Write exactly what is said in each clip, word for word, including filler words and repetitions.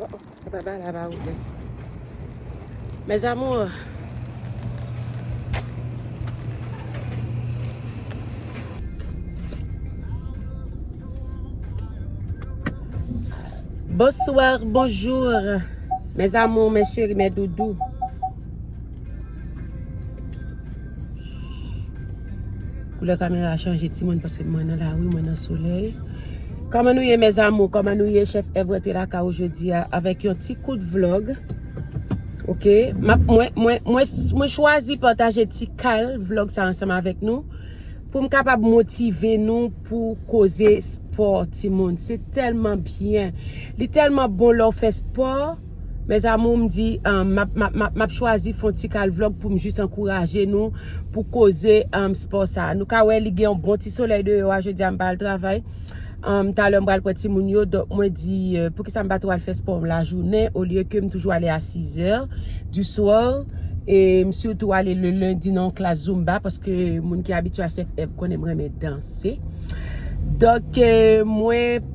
Oh, oh, papa la pa ouvè. Mes amours. Bonsoir, bonjour. Mes amours, mes chéris, mes doudous. Koulè kamera a chanje timoun paske mwen nan lari, mwen nan solèy. Kòman nou ye, mes amours? Kòman nou ye? Chèf Èv rantre lakay ou jodi a avèk yon ti kout vlog. Ok? M ap, mwen, mwen, mwen, mwen chwazi pataje ti kal vlog sa ansanm avèk nou pou m kapab motive nou pou koze spò, timoun. Se tèlman byen. Li tèlman bon lè w fè spò. Mes amours, m di, um, m ap, m ap, m ap, m ap chwazi fè yon ti kal vlog pou m jis ankouraje nou pou koze, um, spò sa. Nou ka wè li gen yon bon ti solèy deyò a, jodi a m pa al travay. Um, talè m pral pran timoun yo, donk mwen di, euh, poukisa m pa tou al fè spò m lajounen, olye ke m toujou ale a sizè du soir, e m sitou ale le lendi nan yon klas Zumba, paske moun ki abitye a Chèf Èv konnen m renmen danse. Donk, euh, mwen,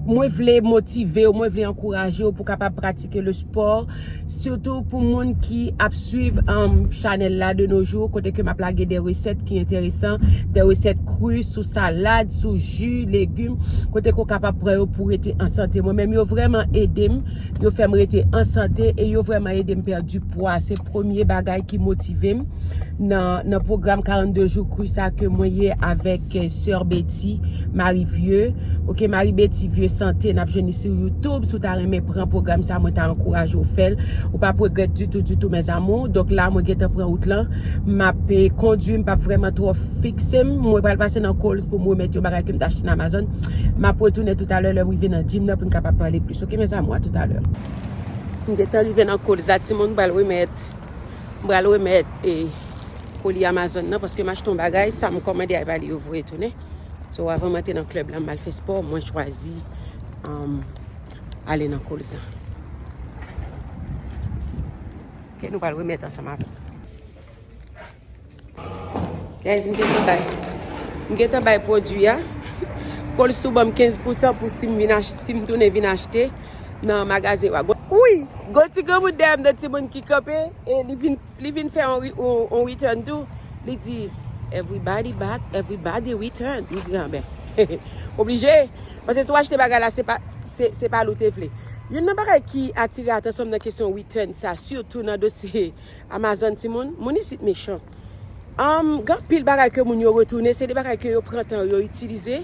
mwen vle motive w, mwen vle ankouraje w pou kapab pratike le spò, sitou pou moun ki ap swiv, um, chanèl la de nos jours, kote ke m ap lage de resèt ki enteresan, de resèt kri sou salad, sou ji, legim, kote ke w kapab pran yo pou rete an sante. Mwen menm, yo vrèman ede m, yo fè m rete an sante e yo vrèman ede m pèdi pwa. Se premye bagay ki motive m nan, nan pwogram karannde jou kri sa ke mwen ye avèk, eh, sè Betty Marie Vieux. Ok, Marie Betty Vieux Santé, n ap jwenn li sou YouTube. Si w ta renmen pran pwogram sa, mwen ta ankouraje w fè l. Ou p ap regrèt ditou, ditou, mes amours. Donk la, mwen gentan pran wout lan. M ap, eh, kondui, m p ap vrèman twò fikse m. Mwen pral pase nan Kohl's pou m remèt yon bagay ke m t achte nan Amazon. M ap retounen toutalè lè m rive nan gym nan pou n kapab pale plis. Ok, mes amours, à tout à l'heure. M gentan rive nan Kohl's la, timoun, m pral remèt, m pral remèt, eh, koli Amazon nan, paske m achte yon bagay, sa m kòmande a, e pa li yo voye tounen. So, avan m antre nan klèb la, m al fè spò, mwen chwazi, um, ale nan Kohl's la. Ok, nou pral remèt ansanm avè m. Guys, m gentan bay, m gentan bay pwodui a. Kohl's tou ban m kenz pousan pou si m vin achte, si m tounen vin achte nan magazen yo a. Wi, gon ti granmoun dèyè m, de timoun ki kanpe, e li vin, li vin fè yon, re- yon, yon return tou. Li di, "Everybody back, everybody return." M di, "Anben, oblije." Paske si w achte bagay la, se pa, se, se pa li w te vle. Youn nan bagay ki atire atansyon m nan kesyon return sa, sitou nan dosye Amazon, timoun, moun isit mechan. Um, gen anpil bagay ke moun yo retounen, se de bagay ke yo pran tan yo itilize,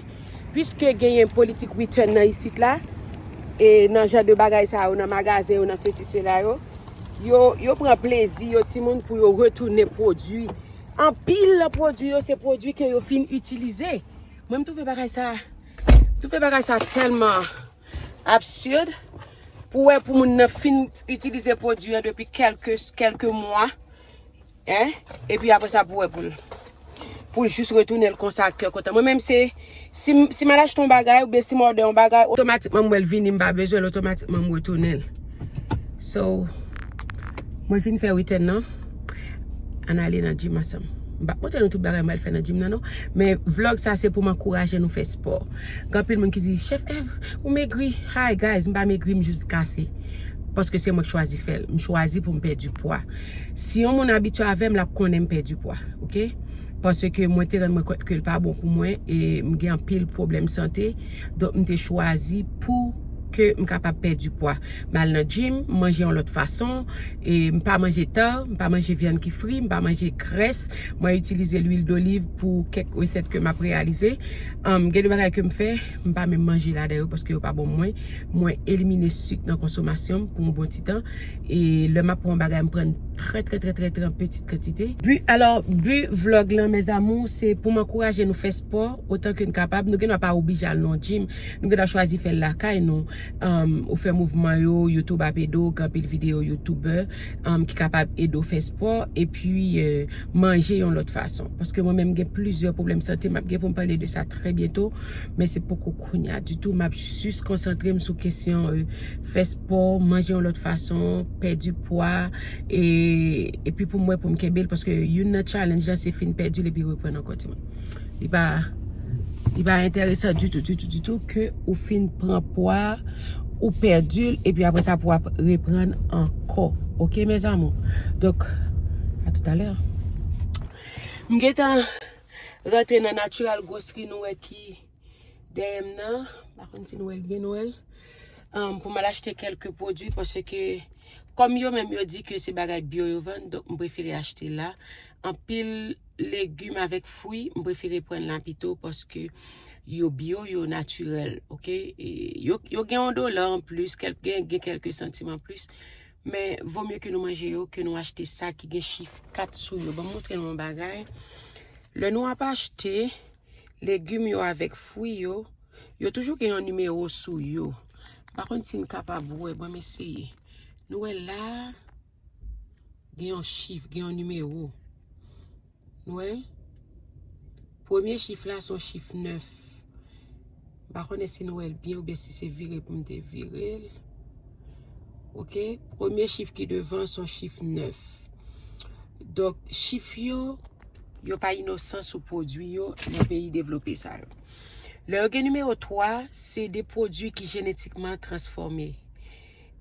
piske genyen politik return nan isit la, e nan jan de bagay sa yo, nan magazen yo, nan sesi, sela yo, yo, yo pran plezi yo, timoun, pou yo retounen pwodui. Anpil nan pwodui yo, se pwodui ke yo fin itilize. Mwen, m twouve bagay sa, m twouve bagay sa tèlman absurd pou wè pou moun nan fin itilize pwodui an depi kèlke, kèlke mwa, en, epi apre sa pou wè pou l, pou l jis retounen l konsa ak kè kontan. Mwen menm se, si m, si m al achte yon bagay oubyen si m òdè yon bagay, otomatikman m wè l vini, m pa bezwen l, otomatikman m retounen l. So, mwen fin fè return nan. Ann ale nan gym ansanm. M p ap montre nou tout bagay mwen al fè nan gym nan non. Men vlog sa se pou m ankouraje nou fè spò. Gen anpil moun ki di, "Chèf Èv, ou megri." Hi guys, m pa megri, m jis kase. Paske se mwen k chwazi fè l. M chwazi pou m pèdi pwa. Si yon moun abitye avè m, l ap konnen m pèdi pwa. Ok? Paske mwen te rann mwen kont ke l pa bon pou mwen e m gen anpil pwoblèm sante. Donk, m te chwazi pou ke m kapab pèdi pwa. M al nan gym, m manje yon lòt fason, e m pa manje tan, m pa manje vyann ki fri, m pa manje grès, mwen itilize lwil doliv pou kèk resèt ke m ap reyalize. Anm, gen de bagay ke m fè, m pa menm manje ladan yo paske yo pa bon mwen. Mwen elimine sik nan konsomasyon m pou yon bon ti tan. E lè m ap pran yon bagay, m pran l trè, trè, trè, trè, trè an pitit kantite. Bi, alò, bi vlog lan, mes amours, se pou m ankouraje nou fè spò otan ke n kapab. Nou gen dwa pa oblije al nan yon gym. Nou gen dwa chwazi fè l lakay nou. Anm, ou fè mouvman yo, YouTube ap ede w, gen anpil videyo youtubè, anm, ki kapab ede w fè spò, epi, euh, manje yon lòt fason. Paske mwen menm gen plizyè pwoblèm sante, m ap gen pou m pale de sa trè byento, men se poko kounye a ditou. M ap jis konsantre m sou kesyon, euh, fè spò, manje yon lòt fason, pèdi pwa, e, epi pou m wè pou m kenbe l, paske youn nan challenge lan se fin pèdi l epi reprann ankò timoun. Li pa, li pa enteresan ditou, ditou, ditou ke ou fin pran pwa, ou pèdi l, epi apre sa pou w ap reprann ankò. Oke, mes amours? Donk, a toutalè. M gentan rantre nan Natural Grocery, nou wè ki dèyè m nan. M pa konn si nou wè l byen, nou wè l. Um, pou m al achte kèlke pwodui, paske kòm yo menm yo di ke se bagay bio yo vann, donk m prefere achte la. Anpil legim avèk fwi, m prefere pran la pito, paske yo bio, yo natirèl, oke? E yo, yo gen yon dola anplis, kèl-, gen, gen kèlke santim anplis, men vo mye ke nou manje yo, ke nou achte sa ki gen chif kat sou yo. Ban m montre nou yon bagay. Lè nou ap achte legim yo avèk fwi yo, yo toujou gen yon nimewo sou yo. M pa konn si n kapab wè, ban m eseye. Nou wè la, gen yon chif, gen yon nimewo. Nou wè l? Premye chif la se yon chif nèf. M pa konnen si nou wè l byen oubyen si se vire pou m te vire l. Oke? Premye chif ki devan se yon chif nèf. Donk, chif yo, yo pa inosan sou pwodui yo nan peyi devlope sa yo. Lè yo gen nimewo twa, se de pwodui ki jenetikman transfòme.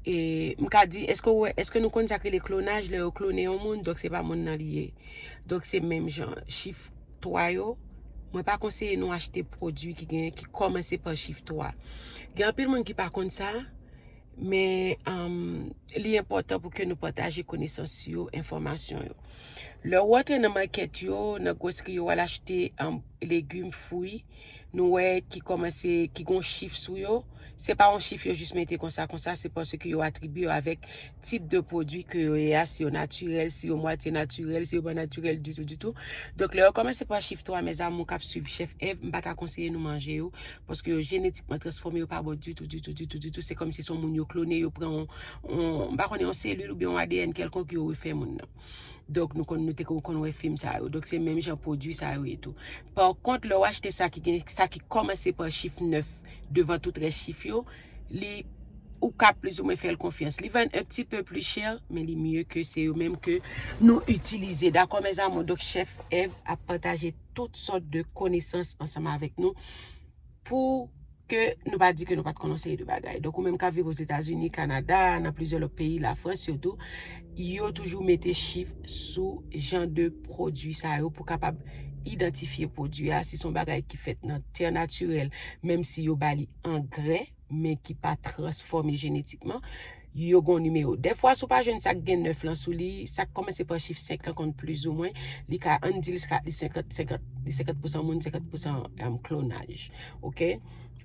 E, m ka di, èske w wè, èske nou konn sa k rele klonaj, lè yo klone yon moun, donk se pa moun nan li ye. Donk se menm jan, chif twa yo, mwen pa konseye nou achte pwodui ki gen, ki kòmanse pa chif twa. Gen anpil moun ki pa konn sa, men, um, li enpòtan pou ke nou pataje konesans yo, enfòmasyon yo. Lè w antre nan makèt yo, nan gwosri yo, w al achte, um, legim, fwi, nou wè ki kòmanse, ki gon chif sou yo. Se pa yon chif yo jis mete konsa, konsa, se paske yo atribye yo avèk tip de pwodui ke yo ye a, si yo natirèl, si yo mwatye natirèl, si yo pa natirèl ditou, ditou. Donk, lè yo kòmanse pa chif twa, mes amours, k ap swiv Chef Ev, m pa ta konseye nou manje yo, paske yo jenetikman transfòme, yo pa bon ditou, ditou, ditou, ditou. Se kòmsi se yon moun yo klone, yo pran yon, yon, m pa konnen, yon selil oubyen yon A D N kèlkonk, yo refè moun nan. Donk, nou konn, nou te konn wè fim sa yo. Donk, se menm jan pwodui sa yo ye tou. Pa kont, lè w achte sa ki gen, sa ki kòmanse pa chif nèf devan tout rès chif yo, li, ou ka plizoumwen fè l konfyans. Li vann un petit peu plus cher, men li mye ke se yo menm ke nou itilize. Dakò, mes amours? Donk, Chef Ev ap pataje tout sòt de konesans ansanm avèk nou. Pou ke nou pa di ke nou pa t konn yon seri de bagay. Donk, ou menm k ap viv Ozetazini, Kanada, nan plizyè lòt peyi, Lafrans sitou, yo toujou mete chif sou jan de pwodui sa yo pou kapab idantifye pwodui a, si se yon bagay ki fèt nan tè natirèl, menm si yo ba li angrè, men ki pa transfòme jenetikman, yo gon nimewo. Dèfwa, si w pa jwenn sa k gen nèf lan sou li, sa k kòmanse pa chif senk lan konn plizoumwen, li ka, ann di li ka, li senkant, senkant, li senkant pousan moun, senkant pousan, um, klonaj. Oke?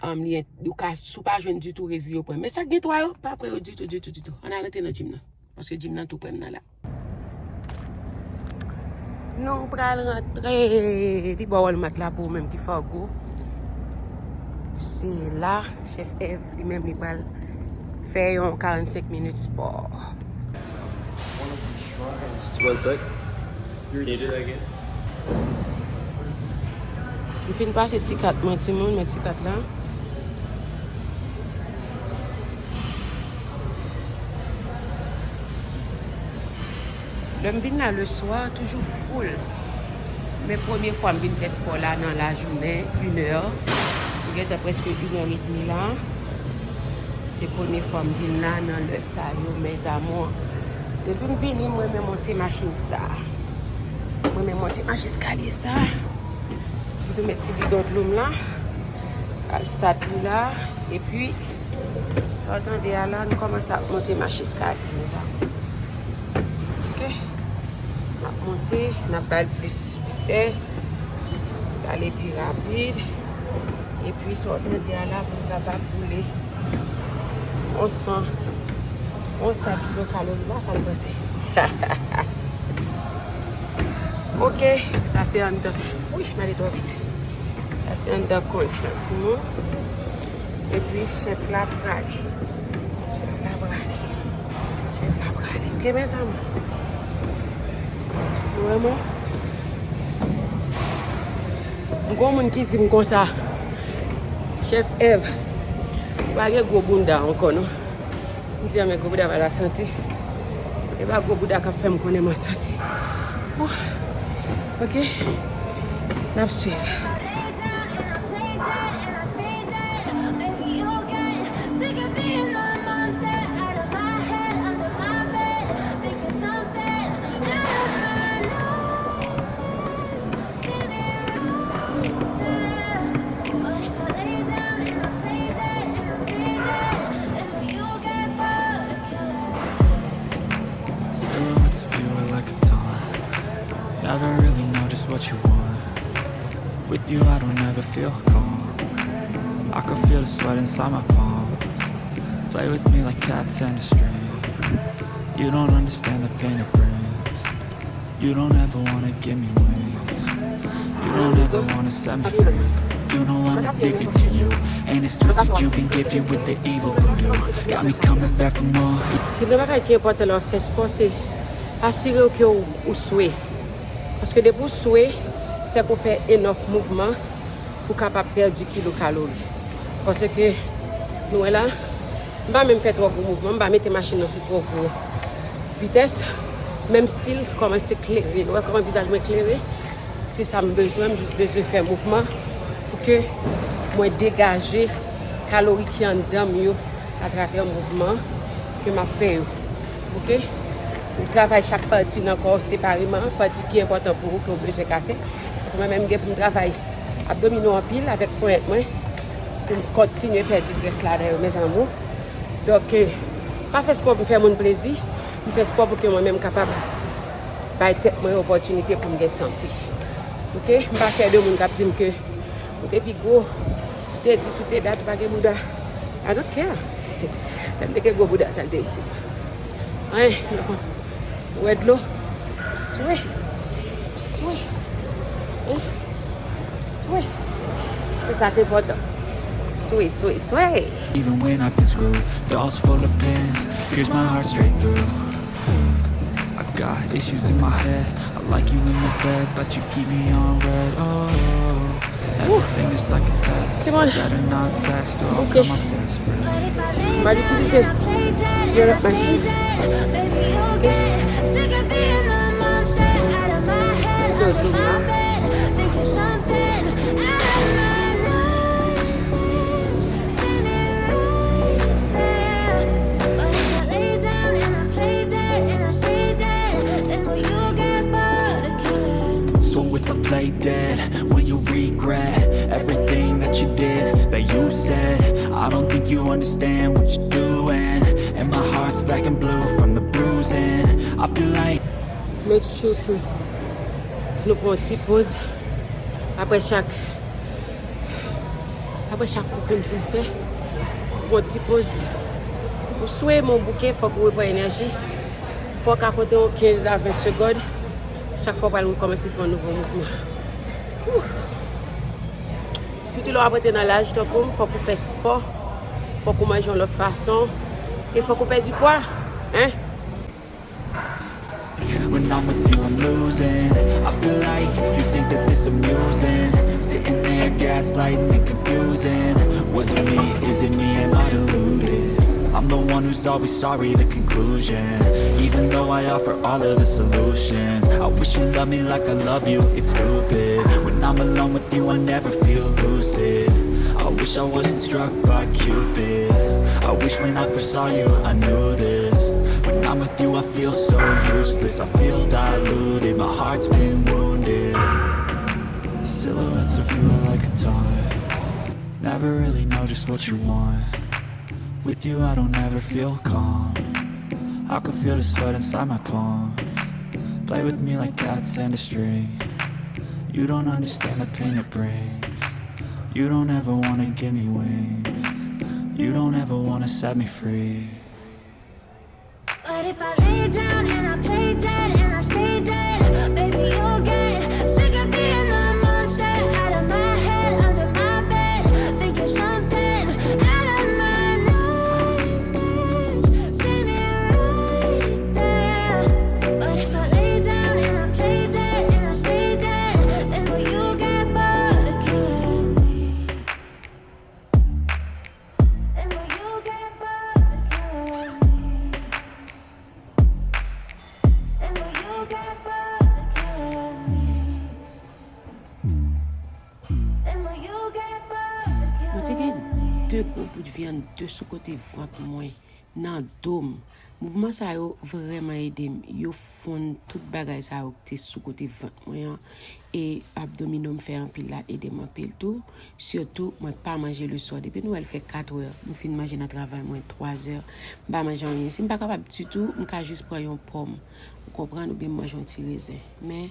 Um, li, ou ka, si w pa jwenn ditou, rezi yo pran. Men sa k gen twa yo, pa pran yo ditou, ditou, ditou. Ann al rantre nan gym nan. Paske gym nan tou prè m nan la. Nou pral rantre. Li bò Walmart la pou ou menm ki Fargo. Se la, Chef Ev, li menm, li pral fè yon karannsenk minit spò. One sec. You need it again? M fin pase ti kat mwen, timoun, men ti kat la. Lè m vin la le swa, toujou foul. Men premye fwa m vin fè spò la nan lajounen, inè. M gentan prèske inè edmi la. Se premye fwa m vin la nan lè sa yo, mes amours. Depi m vini, m renmen monte machin sa. M renmen monte machin eskalye sa. M tou met ti bidon dlo m la. Al stat li la. Epi, sa w tande a la, nou kòmanse ap monte machin eskalye, mes amours. Oke? N ap monte, n ap ba l plis vitès, l ale pi rapid. Epi, sa w tande a la, pou l kapab boule yon san, yon san kilokalori la, sa n panse. Oke, sa se anndan. Wi, m ale twò vit. Sa se anndan conch la, timoun. Epi, chèf la prale. Chèf la prale. Chèf la prale. Oke, mes amours. Vrèman. M gon moun ki di m konsa, Chèf Ev, ou pa gen gwo bounda ankò, non. M di, a, men gwo bouda pa la sante. E pa gwo bouda k ap fè m konnen m an sante. Wouh. Oke. N ap swiv. Play dead and I play dead and I stay dead. Baby, you gon' get sick of being the What you want. With you, I don't ever feel calm. I can feel the sweat inside my palm. Play with me like cats and a string. You don't understand the pain it brings. You don't ever wanna give me wings. You don't ever wanna set me free. You know I'm addicted to you, and it's twisted. You've been gifted with the evil voodoo. Got me coming back for more. Pi gran bagay ki enpòtan lè w ap fè spò, se asire w ke w, ou swe. Paske depi w swe, se ke w fè enough mouvman pou w kapab pèdi kilo kalori. Paske, nou wè la, m pa menm fè twò gwo mouvman, m pa mete machin nan sou twò gwo vitès. Menm still, kòmanse klere. Nou wè kòman vizaj mwen klere? Se sa m bezwen, m jis bezwen fè mouvman pou ke mwen degaje kalori ki anndan m yo atravè mouvman ke m ap fè yo. Oke? Ou travay chak pati nan kò w separeman, pati ki enpòtan pou ou, ke w bezwen kase. Mwen menm, m gen pou m travay abdomino anpil avèk ponyèt mwen pou m kontinye pèdi grès ladan yo, mes amours. Donk, eh, pa fè spò pou fè moun plezi, m fè spò pou ke mwen menm kapab bay tèt mwen opòtinite pou m gen sante. Oke? M pa kè de moun k ap di m ke ou te pi gwo, ou te dis, ou te dat, ou pa gen bouda. I don't care. Lè m te gen gwo bouda, sa l te itil. Anyen, m pa konn. Ou wè dlo? Swe. Swe. Hein? Swe. Se sa k enpòtan. Swe, swe, swe. Even when I've been screwed, dolls full of pins, pierce my heart straight through. I got issues in my head. I like you in my bed, but you keep me on red. Oh, everything is like a test. I better not text or I'll come off desperate. M pa itilize vye lòt machin. So if I play dead, will you regret everything that you did, that you said? I don't think you understand what you're doing. And my heart's black and blue from the bruising. I feel like Make sure ke nou pran yon ti poz apre chak, apre chak kou ke n fin fè. Pran yon ti poz. Ou swe men w bouke, fòk ou repran enèji. Fò w ka konte yon kenz a ven segond. Chak fwa w pral rekòmanse fè yon nouvo mouvman. Wouh! Sitou lè w ap rete nan laj tankou m, fòk ou fè spò, fòk ou manje yon lòt fason, e fòk ou pèdi pwa, hein? When I'm with you, I'm losing. I feel like you think that this amusing. Sitting there, gaslighting and confusing. Was it me? Is it me? Am I deluded? I'm the one who's always sorry, the conclusion. Even though I offer all of the solutions, I wish you loved me like I love you, it's stupid. When I'm alone with you, I never feel lucid. I wish I wasn't struck by Cupid. I wish when I first saw you, I knew this. When I'm with you, I feel so useless. I feel diluted, my heart's been wounded. Silhouettes of you are like a taunt. Never really know just what you want. With you, I don't ever feel calm. I can feel the sweat inside my palms. Play with me like cats and a string. You don't understand the pain it brings. You don't ever wanna give me wings. You don't ever wanna set me free. But if I lay down and I play dead and I stay dead, baby, you'll get sick of being the monster out of my head, under my bed, thinking something out of my nightmares. Standing right there. But if I lay down and I play dead and I stay dead, then will you get bored of killing me? Then will you get bored of killing me? Then will you get bored of killing me? Then will you get bored of killing me? Mwen te gen de gwo bout vyann, de sou kote vant mwen, nan do m. Mouvman sa yo vrèman ede m. Yo fonn tout bagay sa yo ki te sou kote vant mwen an. E abdomino m fè anpil la ede m anpil tou. Sitou, mwen pa manje leswa. Depi nou wè l fè katrè, m fin manje nan travay mwen twazè, m pa manje anyen. Si m pa kapab ditou, m ka jis pran yon pòm, ou konprann, oubyen m manje yon ti rezen. Men,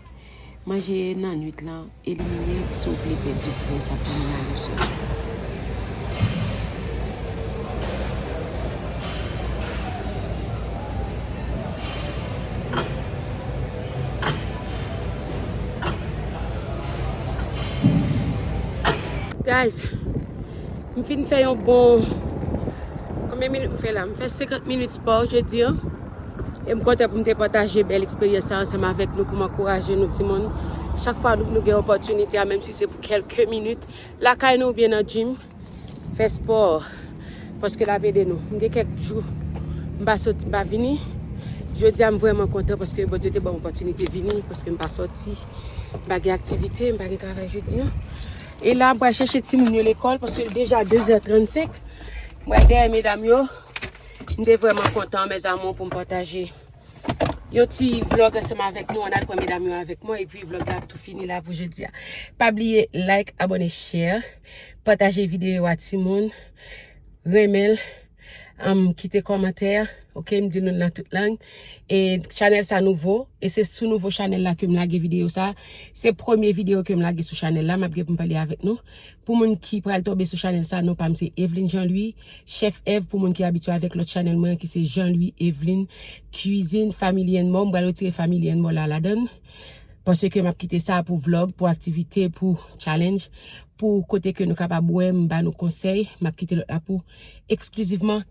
Manje nan nwit lan, elimine l si w vle pèdi grès abdominal ou soti. Guys, m fin fè yon bon, konbyen minit m fè la? M fè senkant minit spò jodi an. E m kontan pou m te pataje bèl eksperyans sa ansanm avèk nou, pou m ankouraje nou timoun. Chak fwa nou, nou gen opòtinite a, menm si se pou kèlke minit, lakay nou oubyen nan gym, fè spò. Paske l ap ede nou. M gen kèk jou, m pa soti, m pa vini. Jodi a, m vrèman kontan paske Bondye te ban m opòtinite vini, paske m pa soti. M pa gen aktivite, m pa gen travay jodi an. E la, m pral chèche timoun yo lekòl, paske l deja de zè trannsenk. M pral dèyè medam yo. M te vrèman kontan, mes amours, pou m pataje yon ti vlog ansanm avèk nou. Ann al pran medam yo avèk mwen, epi vlog la ap tou fini la pou jodi a. Pa bliye like, abòne, share, pataje videyo a timoun, renmen l, um, kite kòmantè, ok, m di nou l nan tout lang. E chanèl sa nouvo, e se sou nouvo chanèl la ke m lage videyo sa. Se premye videyo ke m lage sou chanèl la, m ap gen pou m pale avèk nou. Pou moun ki pral tonbe sou chanèl sa, non pa m se Eveline Jean Louis, Chef Ev, pou moun ki abitye avèk lòt chanèl mwen ki se Jean Louis Eveline Cuisine Family and More. M pral retire Family and More la ladan l, paske m ap kite sa pou vlog, pou aktivite, pou challenge, pou kote ke nou kapab wè m, ba nou konsèy. M ap kite lòt la pou eksklizivman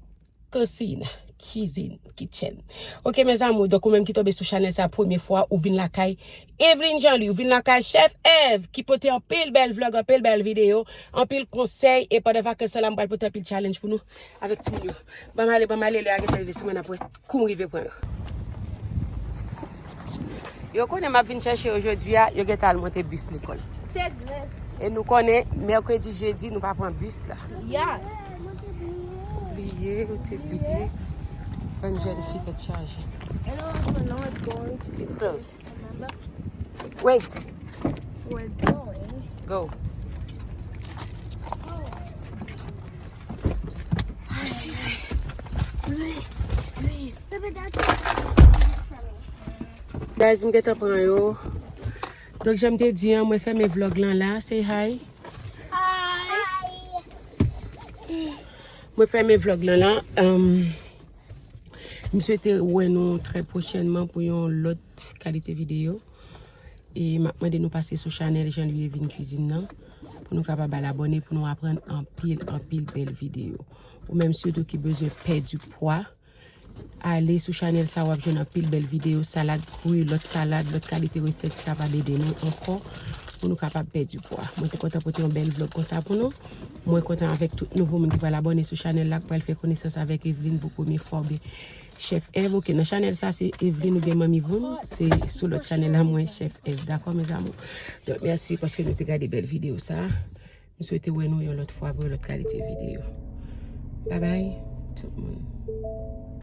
Cuisine, Cuisine Kitchen. Ok, mes amours, donk ou menm ki tonbe sou chanèl sa premye fwa, ou vin lakay Eveline Jean Louis, ou vin lakay Chef Ev, ki pote anpil bèl vlog, anpil bèl videyo, anpil konsèy, e pandan vakans lan, m pral pote anpil challenge pou nou avèk timoun yo. Ban m ale, ban m ale, lè a gentan rive sou mwen, n ap wè kou m rive pran yo. Yo konnen m ap vin chèche yo jodi a, yo gentan al monte bis lekòl. Se grès. E nou konnen, mèkredi, jedi, nou pa pran bis la. Ya. Bliye, ou te bliye. Bann jèn fi tèt chaje. It's closed. Wait. We're going. Go. Guys, m gentan pran yo. Donk, jan m te di an, mwen fèmen vlog lan la. Say hi. Hi. Mwen fèmen vlog lan la. Um, m swete wè nou trè pwochènman pou yon lòt kalite videyo. E m ap mande nou pase sou chanèl Jean Louis Eveline Cuisine nan, pou nou kapab al abòne, pou nou aprann anpil, anpil bèl videyo. Ou menm sitou ki bezwen pèdi pwa, ale sou chanèl sa, w ap jwenn anpil bèl videyo, salad kri, lòt salad, lòt kalite resèt ki kapab ede nou ankò, pou nou kapab pèdi pwa. Mwen te kontan pote yon bèl vlog konsa pou nou. Mwen kontan avèk tout nouvo moun ki pral abòne sou chanèl la, ki pral fè konesans avèk Eveline pou premye fwa, oubyen Chef Ev, ok, nan chanèl sa, se Eveline oubyen Manmi Voun, se sou lòt chanèl la, mwen, Chef Ev, dakò, mes amours? Donk, mèsi paske nou te gade bèl videyo sa. M swete wè nou yon lòt fwa pou yon lòt kalite videyo. Babay, tout moun.